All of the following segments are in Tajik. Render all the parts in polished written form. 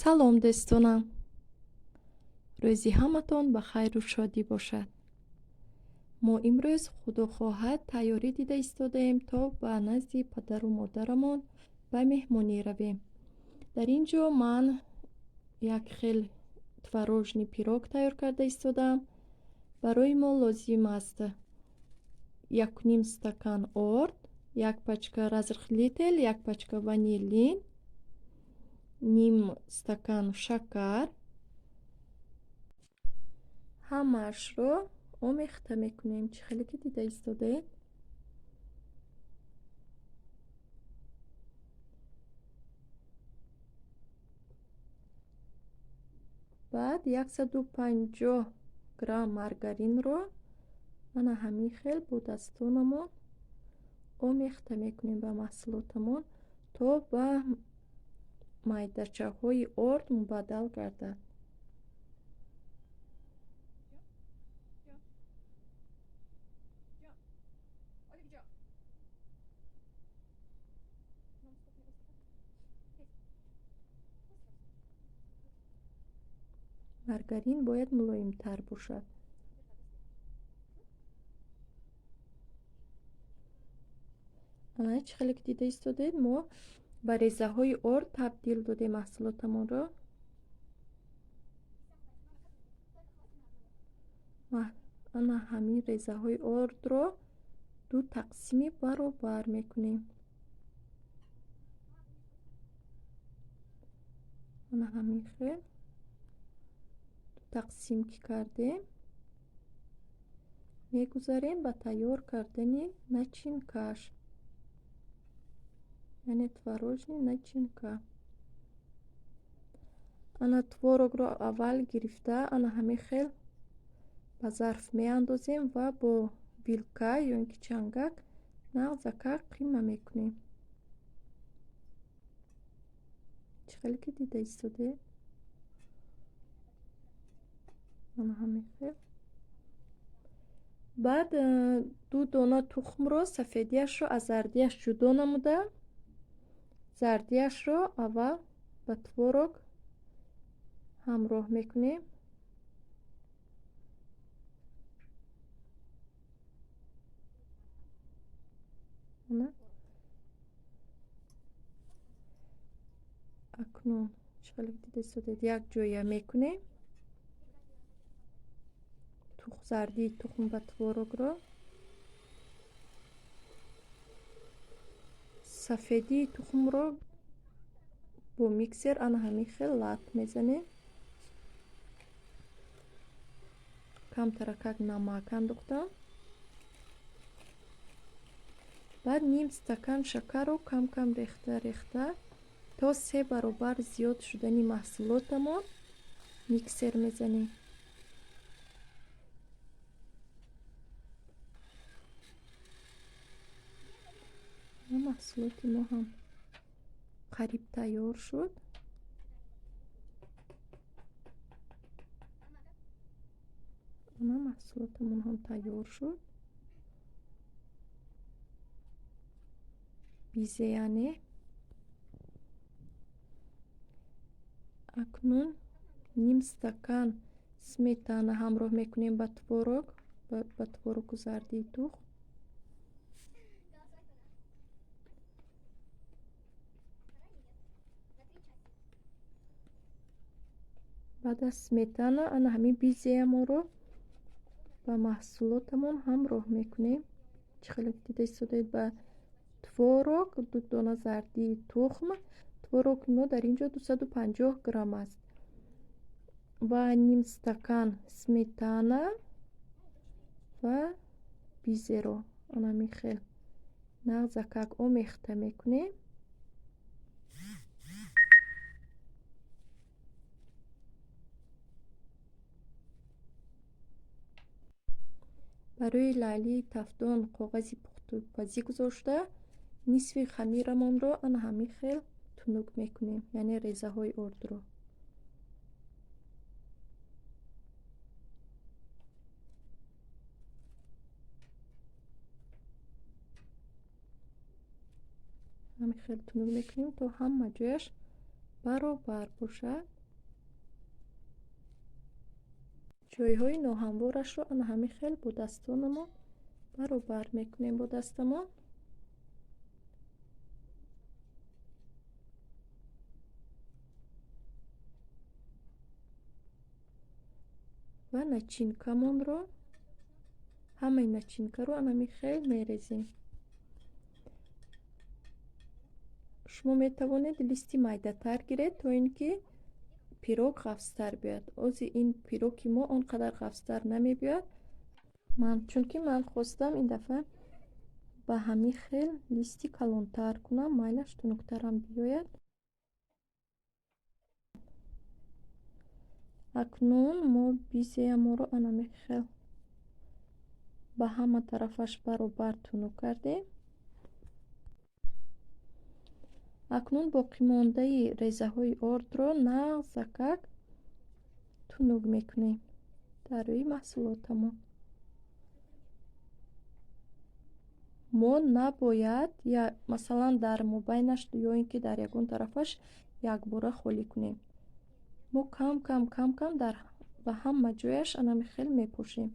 Салом, дӯстонам! Рӯзи ҳаматон ба хайру шодӣ бошад. Мо имрӯз, Худо хоҳад, тайёрӣ дида истодаем, то ба назди падару модарамон ба меҳмонӣ равем. Дар ин ҷо ман як хел творожный пирог тайёр карда истодаам. Барои мо лозим аст 1,5 стакан орд, як пачка разрыхлитель, як пачка ванилин, ним стакан шакар. Ҳамаашро омехта мекунем, чӣ хеле ки дида истодаед. Баъд 150 грамм маргаринро ана ҳамин хел бо дастонамон омехта мекунем ба маҳсулотамон, то ба майдачаҳои орд мубаддал гардад. Маргарин бояд мулоимтар бошад. Ана чӣ хеле ки дида истодаед, мо ба резаҳои орд табдил додем маҳсулотамонро. Ана ҳамин резаҳои ордро ду тақсими баробар мекунем. Ана ҳамин хел ду тақсим ки кардем, мегузарем ба тайёр кардани начинкаш, яъне творожный начинка. Ана творогро аввал гирифта, ана ҳамин хел ба зарф меандозем ва бо вилка ё ин ки чангак нағзакак қима мекунем. Чӣ хеле ки дида истодаед? Ана ҳамин хел. Баъд ду дона тухмро сафедияшро аз зардияш ҷудо намуда, зардияшро аввал ба творог ҳамроҳ мекунем. Акнун чӣ хеле дида истодаед, як ҷоя мекунем зардии тухм ба творогро. Сафедии тухмро бо миксер ана ҳамин хел лат мезанем. Камтаракак намак андохтам. Баъд ним стакан шакарро кам-кам рехта рехта то 3 баробар зиёд шудани маҳсулотамон миксер мезанем. Маҳсулоти мо ҳам қариб тайёр шуд. Ана маҳсулотамон ҳам тайёр шуд. Бизе яъне. Акнун ним стакан сметана ҳамроҳ мекунем ба творог, ба творогу зардии тухм. Баъд аз сметана ана ҳамин бизеямонро ба маҳсулотамон ҳамроҳ мекунем. Чӣ хеле дида истодаед, ба творог ду дона зардии тухм. Твороги мо дар ин ҷо 250 грамм аст ва ним стакан сметана ва бизеро ана ҳамин хел нағзакак омехта мекунем. Барои лаълии тафдон коғази пухтупазӣ гузошта, нисфи хамирамонро ана ҳамин хел тунук мекунем, яъне резаҳои ордро. Ҳамин хел тунук мекунем, то ҳама ҷояш Баробар бошад. Ҷойҳои ноҳамворашро ана ҳамин хел бо дастонамон баробар мекунем бо дастамон. Ва начинкамонро, ҳамаи начинкаро ана ҳамин хел мерезем. Шумо метавонед листи майдатар гиред, то ин ки пирог ғафзтар биёяд. Ози ин пироги мо он қадар ғафзтар намебиёяд. Чунки ман хостам ин дафъа ба ҳамин хел листи калонтар кунам, майлаш тунуктарам биёяд. Акнун мо бизеямонро ана ҳамин хел ба ҳама тарафаш баробар тунук кардем. Акнун боқимондаи резаҳои ордро нағзакак тунук мекунем дар рӯи маҳсулотамон. Мо набояд масалан дар мобайнаш ё ин ки дар ягон тарафаш якбора холӣ кунем. Мо кам кам кам кам ба ҳама ҷояш ана ҳамин хел мепӯшем.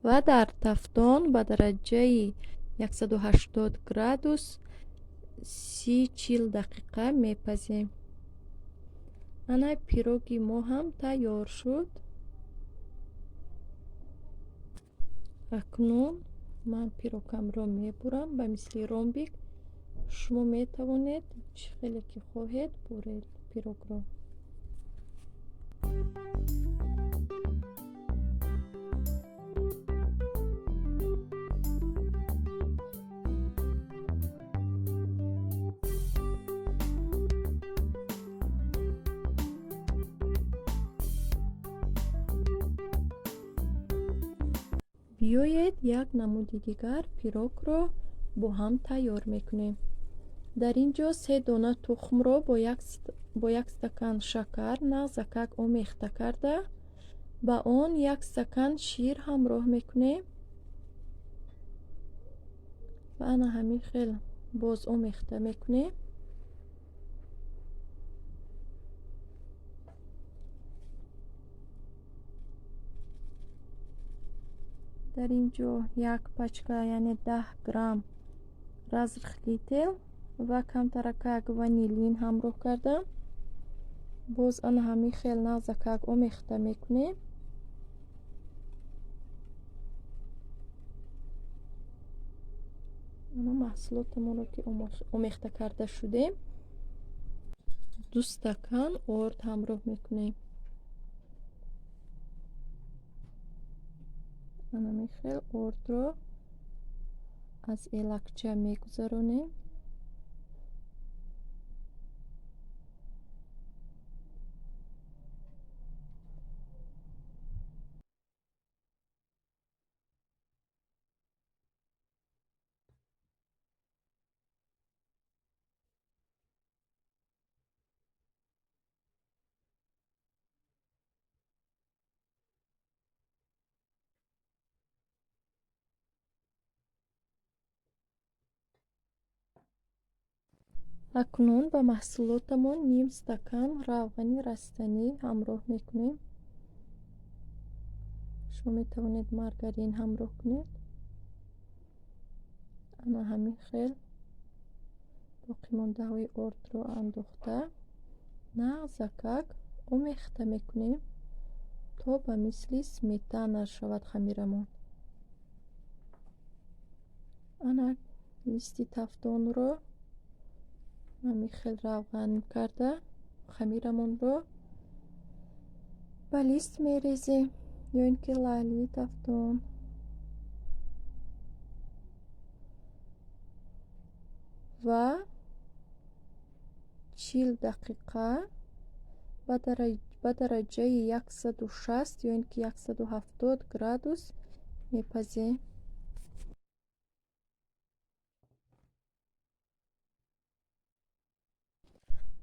Ва дар тафтон ба дараҷаи 180 градус 30-40 дақиқа мепазем. Ана пироги мо ҳам тайёр шуд. Акнун ман пирогамро мебурам ба мисли ромбик. Шумо метавонед чӣ хеле ки хоҳед буред пирогро. Биёед як намуди дигар пирогро бо ҳам тайёр мекунем. Дар ин ҷо 3 дона тухмро бо як стакан шакар нағзакак омехта карда, ба он як стакан шир ҳамроҳ мекунем ва ана ҳамин хел боз омехта мекунем. Дар ин ҷо як пачка, яъне 10 грамм разрыхлитель ва камтаракак ванилин ҳамроҳ кардам. Боз ана ҳамин хел нағзакак омехта мекунем. Ана маҳсулотамонро ки омехта карда шудем, 2 стакан орд ҳамроҳ мекунем. Ана ҳамин хел ордро аз элакча мегузаронем. Акнун ба маҳсулотамон ним стакан равғани растанӣ ҳамроҳ мекунем. Шумо метавонед маргарин ҳамроҳ кунед. Ана ҳамин хел боқимондаҳои ордро андохта нағзакак омехта мекунем то ба мисли сметана шавад хамирамон. Ана листи тафтонро ҳамин хел равған карда хамирамонро ба лист мерезем ё ин ки лаъли тафтон. Ва 40 дақиқа ба дараҷаи 160 ё ин ки 170 градус мепазем.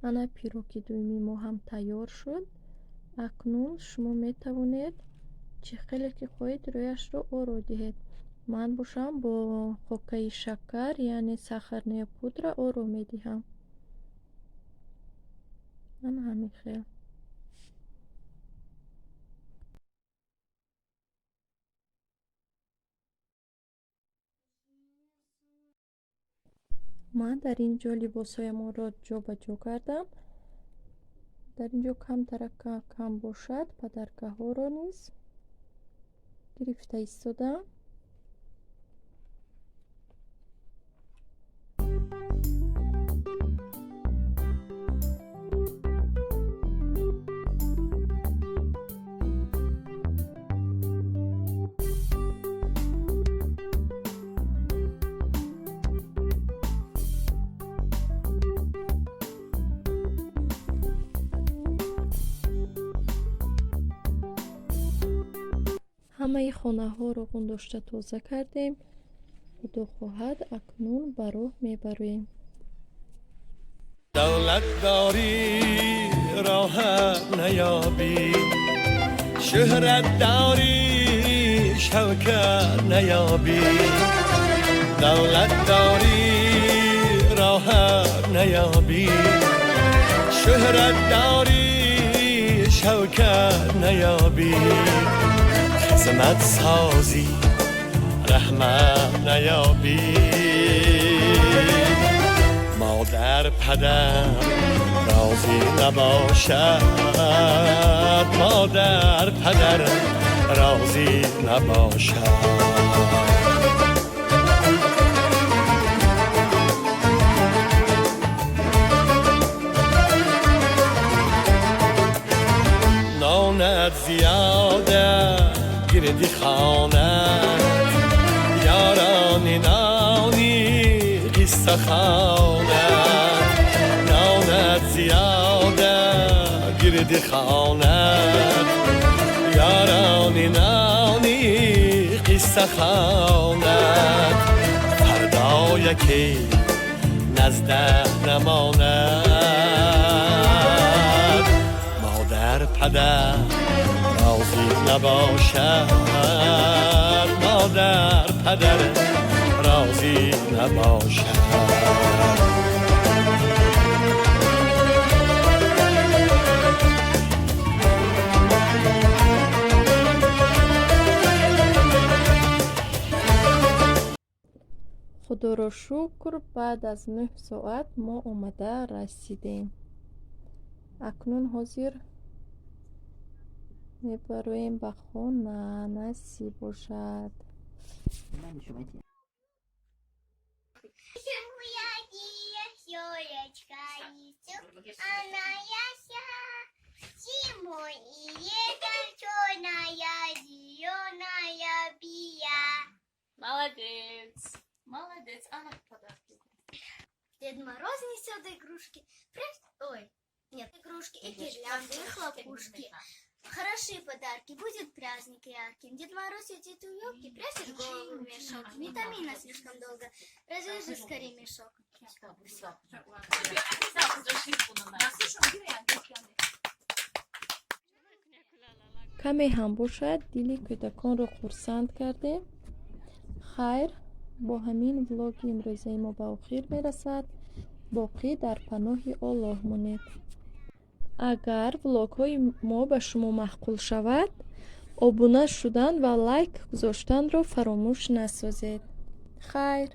Ана пироги дуюми мо ҳам тайёр шуд. Акнун шумо метавонед чӣ хеле ки хоҳед рӯяшро оро диҳед. Ман бошам бо хокаи шакар, яъне сахарная пудра оро медиҳам. Ана ҳамин хел. Ман дар ин ҷо либосҳоямонро ҷо ба ҷо кардам. Дар ин ҷо камтарак кам бошад, подаркаҳоро низ гирифта истодам. Ҳамаи хонаҳоро ғундошта тоза кардем. Худо хоҳад, акнун ба роҳ мебароем. Давлат дорӣ, роҳат наёбӣ, шӯҳрат дорӣ, шавкат наёбӣ. Давлат дорӣ, роҳат наёбӣ, шӯҳрат дорӣ, шавкат наёбӣ. Хизмат созӣ, раҳмат наёбӣ. Модар падар розӣ набошад, модар падар розӣ набошад. Нонат зиёда гирди хонат, ёрони нони қисса хонат. Нонат зиёда гирди хонат, ёрони нони қисса хонат. Фардо яке наздат намонад. Модар падар розӣ набошад, модар падар розӣ набошад. Худоро шукр, баъд аз 9 соат мо омада расидем. Акнун ҳозир мебароем ба хона, насиб бошад. Она яся, зимой и летом черная, зеленая бия. Молодец. Молодец. Анна, подарки. Дед Мороз несет игрушки. Ой, нет, игрушки и гирлянды, и хлопушки. Хороши подарки, будет праздник ярким. Дед Мороз сидит у елки, прячет голову в мешок. Не томи нас слишком долго, развяжи скорее мешок. Все. Каме ҳам бошад, дили кӯдаконро хурсанд кардем. Хайр, бо ҳамин влоги имрӯзаи мо ба охир мерасад. Боқӣ дар паноҳи Оллоҳ монед. Агар влогҳои мо ба шумо маъқул шавад, обуна шудан ва лайк гузоштанро фаромӯш насозед. Хайр.